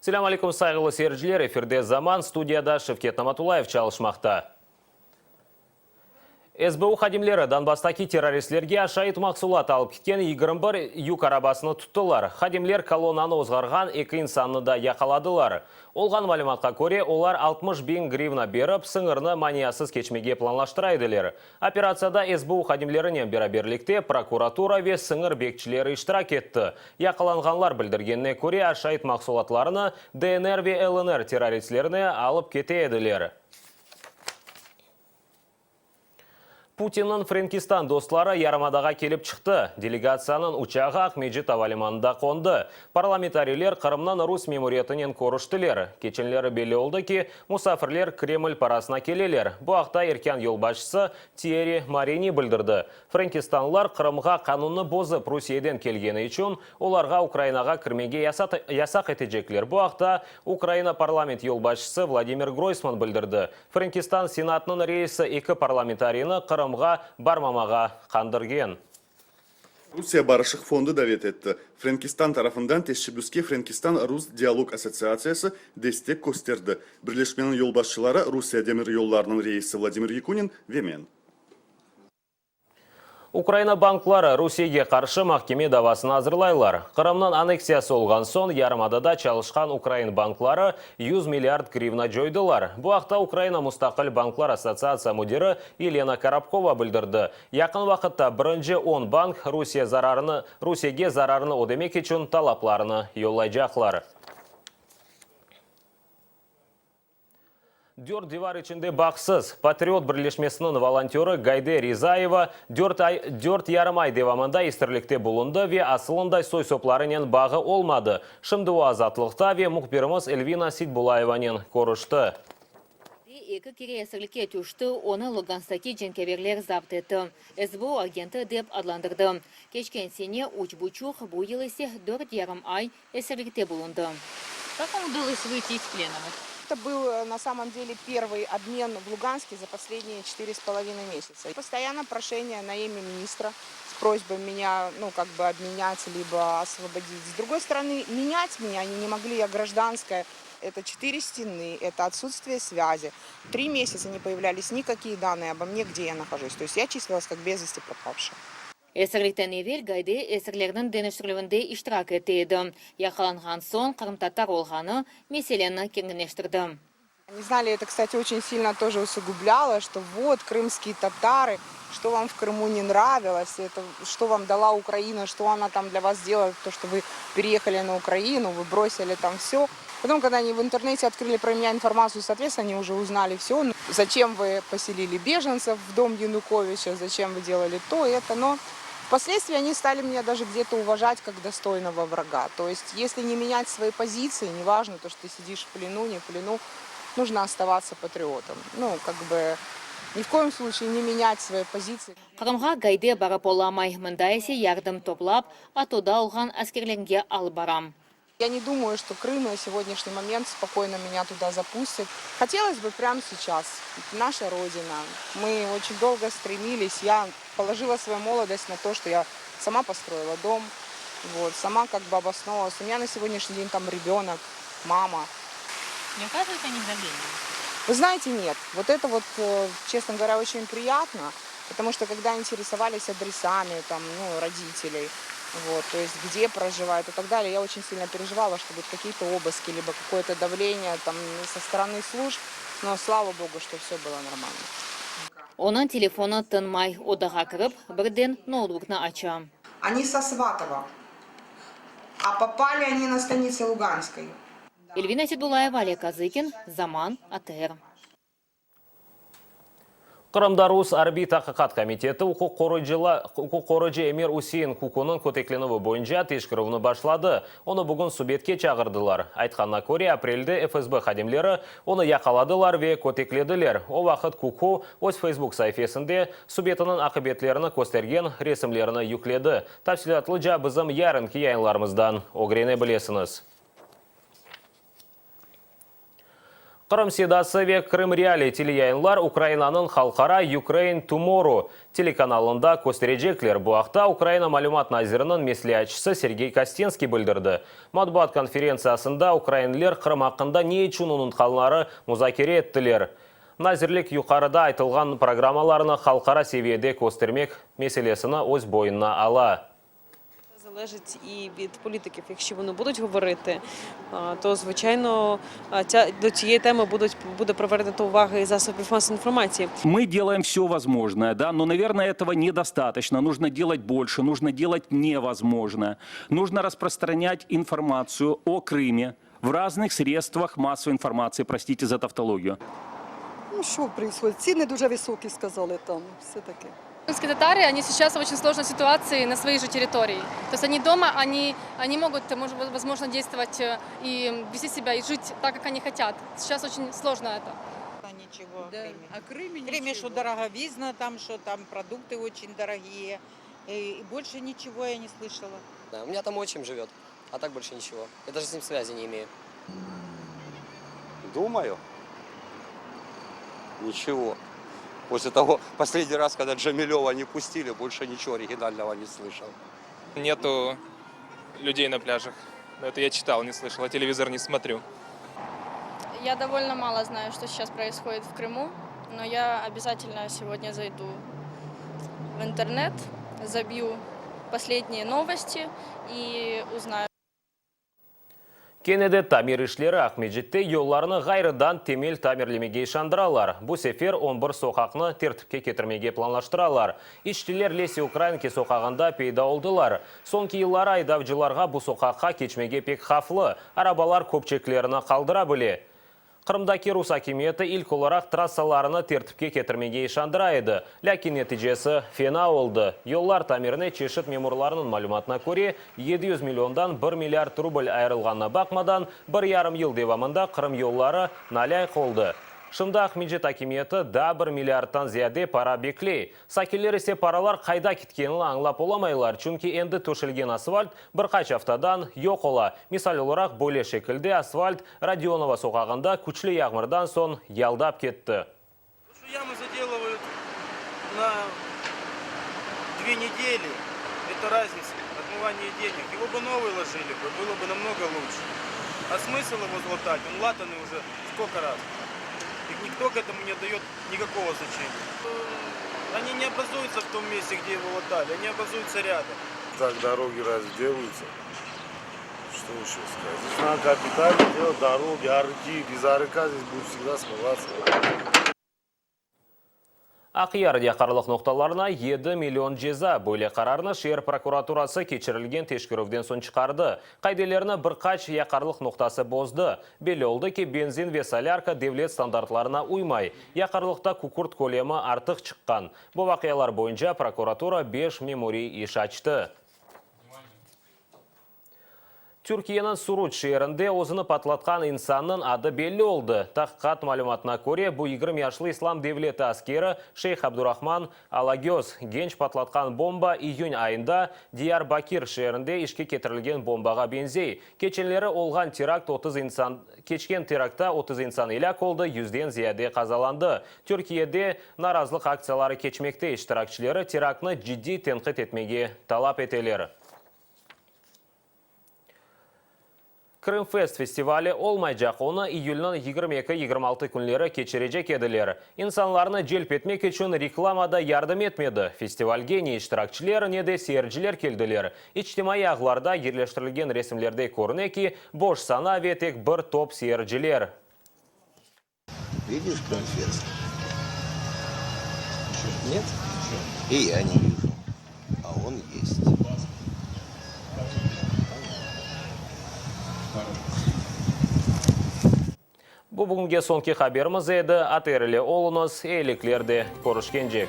Selâm aleyküm, sayğılı seyirciler, efirde Zaman, studiyada Şevket Namatullayev çalışmaqta. SBU hadimleri Donbasstaki terroristlerge aşayt mahsulat alıp ketken 21 yük arabasını tuttılar. Hadimler kolonnanı ozğarğan eki insannı da yaqaladılar. Olğan malümatqa köre, olar 60 biñ grivna berip, sıñırnı maniasız keçmege planlaştıra ediler. Operatsiyada SBU hadimlerinen beraberlikte prokuratura ve sıñır bekçileri iştirak etti. Yaqalanğanlar bildirgenine köre, aşayt mahsulatlarını DNR ve LNR terroristlerine alıp kete ediler. Putinniñ Frenkistan dostları yarımadağa kelip çıqtı. Delegatsiyanıñ uçağı Aqmescit avalimanında qondı. Parlamentariyler Qırımnıñ rus memuriyetinen körüştiler. Keçenleri belli oldı ki, musafirler Kreml parasına keleler. Bu aqta erkân yolbaşçısı Tyerri Marini bildirdi. Frenkistanlılar Qırımğa qanunnı bozıp Rusiyeden kelgeni içün olarğa Ukrainağa kirmege yasaq etecekler. Bu aqta Ukraina parlament yolbaşçısı Vladimir Groysman bildirdi. Frenkistan Senatınıñ reisi eki parlamentariyni Qırımğa barmamağa qandırgen. Rusiye Barışıq fondu davet etti. Frenkistan tarafından teşebbüske Frenkistan-Rus dialog assotsiatsiyası destek kösterdi. Birleşmeniñ yolbaşçıları Rusiye demir yollarınıñ reisi Vladimir Yakunin ve men. Ukraina bankları Rusiyege qarşı mahkeme davasını azırlaylar. Qırımnıñ anneksiyası olğan soñ yarımadada çalışqan ukrain bankları 100 milliard grivna coydılar. Bu aqta Ukraina Mustaqil banklar assotsiatsiya müdiri Yelena Korobkova bildirdi. Yaqın vaqıtta birinci on bank Rusiye zararını Rusiyege zararını ödemek içün talaplarını yollaycaqlar. Dört divar içinde bağsız, Patriot birleşmesiniñ volontörı Gayde Rizayeva dört ay, dört yarım ay devamında esirlikte bulundı ve asılında soy-soplarınen bağı olmadı. Şimdi o azatlıqta ve mühbirimiz Elvina Seytbulayevanen körüşti. Eki kere esirlikke tüşti, onı Lugansktaki cenkâverler zapt etti, SBU agenti dep adlandırdı. Keçken sene üç buçuq, bu yıl ise dört yarım ay esirlikte bulundı. Kak vam udalось vıyti iz plena? Это был на самом деле первый обмен в Луганске за последние четыре с половиной месяца. Постоянно прошение на имя министра с просьбой меня, ну, как бы обменять, либо освободить. С другой стороны, менять меня они не могли, я гражданская. Это четыре стены, это отсутствие связи. 3 месяца не появлялись никакие данные обо мне, где я нахожусь. То есть я числилась как без вести пропавшая. Esirlikten evel Gayde esirlerniñ deñiştirilüvinde iştirak ete edi. Yaqalanğan soñ qırımtatar olğanı meseleni kerginleştirdi. Не знали, это, кстати, очень сильно тоже усугубляло, что вот крымские татары, что вам в Крыму не нравилось, это, что вам дала Украина, что она там для вас сделала, то, что вы переехали на Украину, вы бросили там все. Потом, когда они в интернете открыли про меня информацию, соответственно, они уже узнали все. Зачем вы поселили беженцев в дом Януковича, зачем вы делали то, это, но впоследствии они стали меня даже где-то уважать как достойного врага. То есть, если не менять свои позиции, неважно, то, что ты сидишь в плену, не в плену, нужно оставаться патриотом. Ну, как бы, ни в коем случае не менять свои позиции. Qırımğa Gayde barıp olamay, mında ise yardım toplap, ATOda olğan askerlerge alıp baram. Я не думаю, что Крым на сегодняшний момент спокойно меня туда запустит. Хотелось бы прямо сейчас. Это наша родина. Мы очень долго стремились. Я положила свою молодость на то, что я сама построила дом, вот, сама как бы обосновалась. У меня на сегодняшний день там ребенок, мама. Не оказывают они давление? Вы знаете, нет. Вот это вот, честно говоря, очень приятно, потому что когда интересовались адресами там, ну, родителей, вот, то есть где проживают и так далее, я очень сильно переживала, что будут какие-то обыски, либо какое-то давление там со стороны служб, но слава богу, что все было нормально. Onıñ telefonı tınmay, odağa kirip, birden noutbuknı aça. Они со Сватова, а попали они на станице Луганской. Elvina Seytbullayeva, Oleg Kazıkin, Zaman, ATR. Qırımda Rus arbiy taqiqat komiteti uquq qoruyıcı Emir Üsein Kukunıñ köteklenüvi boyunca teşkerüvni başladı. Onı bugün subetke çağırdılar. Aytqanına köre, aprelde FSB hadimleri onı yaqaladılar ve köteklediler. O vaqıt Kuku öz Facebook saifesinde subetiniñ aqibetlerini köstergen resimlerini yükledi. Tafsilâtlıca bizim yarınki yayınlarımızdan ögrene bilesiñiz. Qırım sedası ve Krım Realii teleyayınlar Ukrainanıñ halqara Ukraine Tomorrow telekanalında kösterecekler. Bu aqta Ukraina malümat naziriniñ mesleatçısı Sergey Kostinskiy bildirdi. Matbuat konferentsiyasında ukrainliler Qırım aqqında ne içün unutqanları muzakere ettiler. Nazirlik yuqarıda aytılğan programmalarnı halqara seviyede köstermek meselesini öz boyunına ala. Залежить і від політиків. Якщо вони будуть говорити, то, звичайно, ця, до цієї теми будуть, буде привернуто увагу і засобів масової інформації. Мы делаем все возможное, да, но, наверное, этого недостаточно. Нужно делать больше, нужно делать невозможное. Нужно распространять информацию о Крыме в разных средствах массовой информации, простите за тавтологию. Ну, що происходит? Ціни дуже високі, сказали там, все таке. Крымские татары, они сейчас в очень сложной ситуации на своей же территории. То есть они дома, они, они могут, может, возможно, действовать э, и вести себя, и жить так, как они хотят. Сейчас очень сложно это. Ничего о Да, Крыме. о Крыме В Крыме, что ничего. дороговизна там, что там продукты очень дорогие. И больше ничего я не слышала. Да, у меня там отчим живет, а так больше ничего. Я даже с ним связи не имею. Думаю. Ничего. После того, последний раз, когда Джамилева не пустили, больше ничего оригинального не слышал. Нету людей на пляжах. Это я читал, не слышал, а телевизор не смотрю. Я довольно мало знаю, что сейчас происходит в Крыму, но я обязательно сегодня зайду в интернет, забью последние новости и узнаю. Kene de tamir işleri Aqmescitte yollarnı ğayrıdan temel tamirlemege işandıralar. Bu sefer 11 soqaqnı tertipke ketirmege planlaştıralar. İşçiler Lesi Ukrainki soqağında peyda oldılar. Soñki yılları aydavcılarğa bu soqaqqa keçmege pek havflı, arabalar köpçeklerini qaldıra bile. Qırımdaki rus akimiyeti ilk olaraq trassalarnı tertipke ketirmege işandıra edi. Lâkin neticesi fena oldı. Yollar tamirine çeşit memurlarnıñ malümatına köre, 700 milliondan bir milliard rubl ayırılğanına baqmadan, bir yarım yıl devamında Qırım yolları nalâyıq oldı. Şimdi Aqmescit akimiyeti daa bir milliardtan ziyade para bekley. Sakinler ise paralar qayda ketkenini añlap olamaylar, çünki endi töşelgen asfalt bir qaç aftadan yoq ola. Misal olaraq, böyle şekilde asfalt Radionova soqağında küçlü yağmurdan soñ yaldap ketti. Ямы заделывают на две недели. Это разница, отмывание денег. Его бы новый ложили бы, было бы намного лучше. А смысл его латать? Он латанный уже сколько раз. И никто к этому не дает никакого значения. Э, Они не образуются в том месте, где его латали, они образуются рядом. Так дороги разве делаются? Что еще сказать? Здесь надо капитально делать дороги, арыки. Без арыка здесь будет всегда смываться. Aqyar yaqarlıq noqtalarına 7 million ceza. Böyle qararnı şeer prokuraturası keçirilgen teşkerüvden soñ çıqardı. Qaidelerni bir qaç yaqarlıq noqtası bozdı. Belli oldı ki, benzin ve solârka devlet standartlarına uymay. Yaqarlıqta kükürt kölemi artıq çıqqan. Bu vaqialar boyunca prokuratura 5 memuriy iş açtı. Türkiyeniñ Suruç şeerinde özüni patlatqan insannıñ adı belli oldı. Tahqiqat malümatına köre, bu 20 yaşlı İslam devleti askeri Şeyh Abdurahman Alagöz. Genç patlatqan bomba iyün ayında Diyarbakir şeerinde işke ketirilgen bombağa beñzey. Keçenleri olğan terakt 30 insan, keçken teraktta 30 insan elâk oldı, yüzden ziyade qazalandı. Türkiyede narazılıq aktsiyaları keçmekte, iştirakçileri teraktnı ciddiy tenqit etmege talap eteler. Krımfest festivali olmaycaq, onı iyülniñ 22-26 künleri keçirecek ediler. İnsanlarnı celp etmek içün reklama da yardım etmedi. Festivalge ne iştirakçiler, ne de seyirciler keldiler. İçtimaiy ağlarda yerleştirilgen resimlerde körüne ki, boş sana ve tek bir top seyirciler. Видишь Крымфест? Нет? И я не вижу. А он есть. Bu bugünge soñki haberimiz edi. ATR ile oluñız, eyiliklerde körüşkence.